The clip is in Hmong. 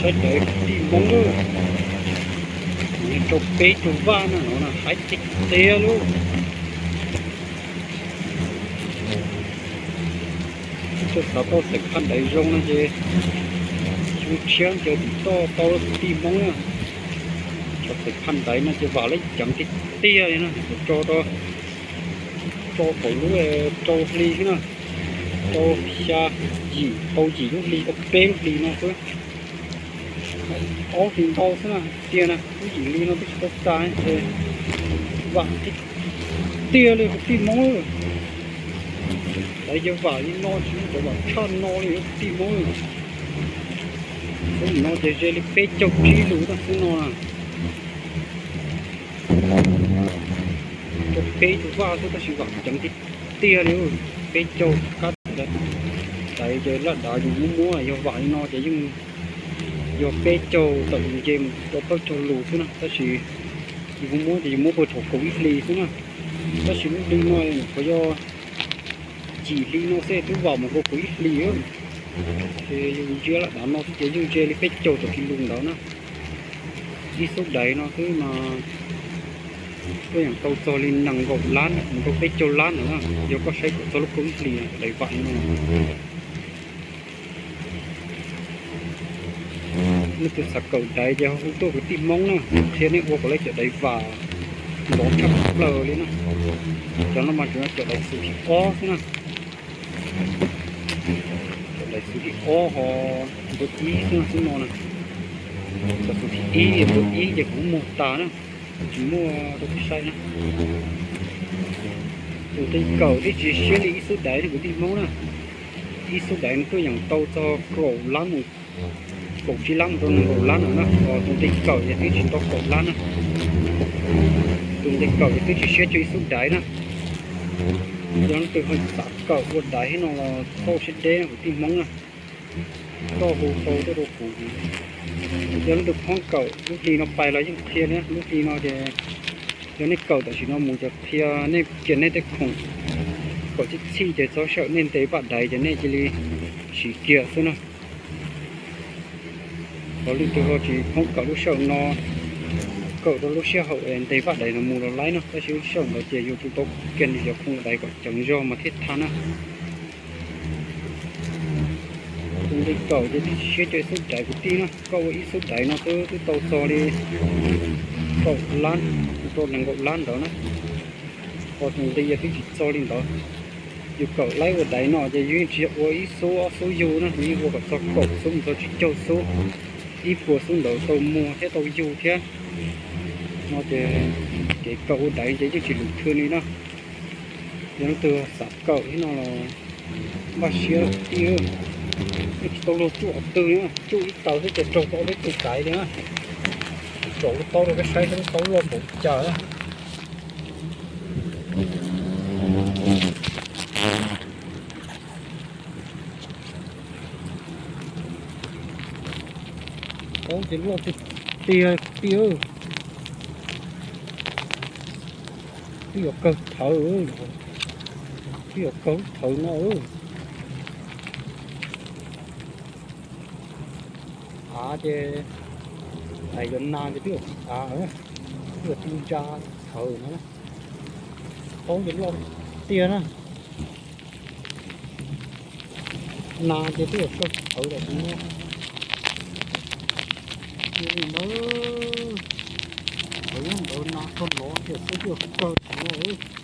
Sawv daws kwv tij Hmoob, rau peb rau vaj no no na, haib tiag tiag li. Tsis xav tau xeem phaj ntaiv zoo no ces tshiab ncaws tim toj tau kwv tij Hmoob na. Cov xeem phaj ntaiv no ces vam lawv ceev tiag tiag li na, tso rau, tso thaum lub rau hli xwb na, tau xya yim, tau yim lub hli, tau peb lub hli no xwb. Ob hlis ntau xwb na, tiag na, lub yim hli no twb tsis tau tas ces vam tiag tiag li kwv tij Hmoob. Lawv yuav vam li no tsis muaj cov vam tshaj no li kwv tij Hmoob. Xub no ces ze li peb caug tsib lus tab xwb no na. Rau peb rau vaj xwb tab sis vam ceev tiag tiag li. Peb caug kab, daim ces laj dav yus muab muab yog vam li no ces yeej yog peb caug tawm yus nce mus rau plaub caug lus xwb na, tab sis yus muab muab ces yus muab puag thaum kaum ib hlis xwb na. Tab sis lub hli no nyuam qhuav yog yim hli no xwb twb vam mus rau kaum ib hlis. Ces yus ntsia laj dav no xwb ces yeej ze li peb caug tawm kis lus ntawd na. Ib xub daiv no xwb mas tuaj yeem tau txog li nees nkaum lab mus rau peb caug lab ntawd na, yog koj saib kom txog lub kaum ib hlis cov daiv vam no. Leej twg xav kawm daiv ces ho hu tuaj kwv tij Hmoob na, qhia nej ua kom lawv cov daiv vam nrov tshaj plaws li na. Cov no mas tsuas yog cov daiv xub thib ob xwb na. Cov daiv xub thib ob ho ntu ib xwb no xwb no na. Cov xub thib ib ntu ib ces kuv muag tas na, tsis muaj rau peb saib na. Tus nqi kawm twb tsis siab li ib xub daiv no kwv tij Hmoob na. Ib xub daiv no tuaj yeem tau txog kaum lab mus, kaum tsib lab mus rau nees nkaum lab no na. Tus nqi kawm ces twb tsis tau kaum lab na. Tus nqi kawm ces twb tsis siab cuag ib xub daiv na. Yog leej twg ho xav kawm ua daiv no los txhob siab deb kwv tij Hmoob na. Koj hu tau tuaj rau kuv. Yog leej twg poob kawm lub hli no pais los yeej qhia li, lub hli no ces yog nej kawm tam sim no mus ces qhia nej kiag nej tej khoom kawm txhij txhij ces txhob sawm nej nte vaj daiv ces nej cia li siv kiag xwb na. Ho leej twg ho tsis poob kawm lub sij hawm no, kawm rau lub sij hawm nte vaj daiv no mus los laib no, tab sis lub sij hawm ntawd ces yus tus tau kiag cov khoom daiv kom ceev zog mas thiaj thaj na. Tus nqi kawm ces twb tsis siab cuag ib xub daiv kwv tij na, koj ua ib xub daiv no twb tau txog li kaum lab, rau nees nkaum lab ntawd na. Ho tus nqi twb tsis txog li ntawd. Yus kawm laib ua daiv no ces yus yeej tsis yog ua ib xub ob xub yug na, yus yeej ua kom txog kaum xub mus txog tsib caug xub, ib puas xub ntawd tau muag thiab tau yug thiab. No ces kev kawm ua daiv ces yeej tsis lwm khw li na. Yog leej twg xav kawm thiab no los npaj siab tij, yeej tsis tau luag tsuj qhov twg li, tsuj ib taws xwb ces raug tau ob peb tug daiv li na. Tsom lub taub rau peb saib saib lub taub loj npaum li cas na. Taub ces loj tiag tiag tij, twb yuav kawg thawv, twb yuav kawg thawv no. Av ces tais yuav nas ces twb yuav tsis av, twb yuav tsis ntsa thawv no. Taub ces loj tiag na. Nas ces twb yuav kawg thawv lawm no. Cia li ntawd, thawv nyob ntawd nas txog nov tiam xwb twb yuav kawg no.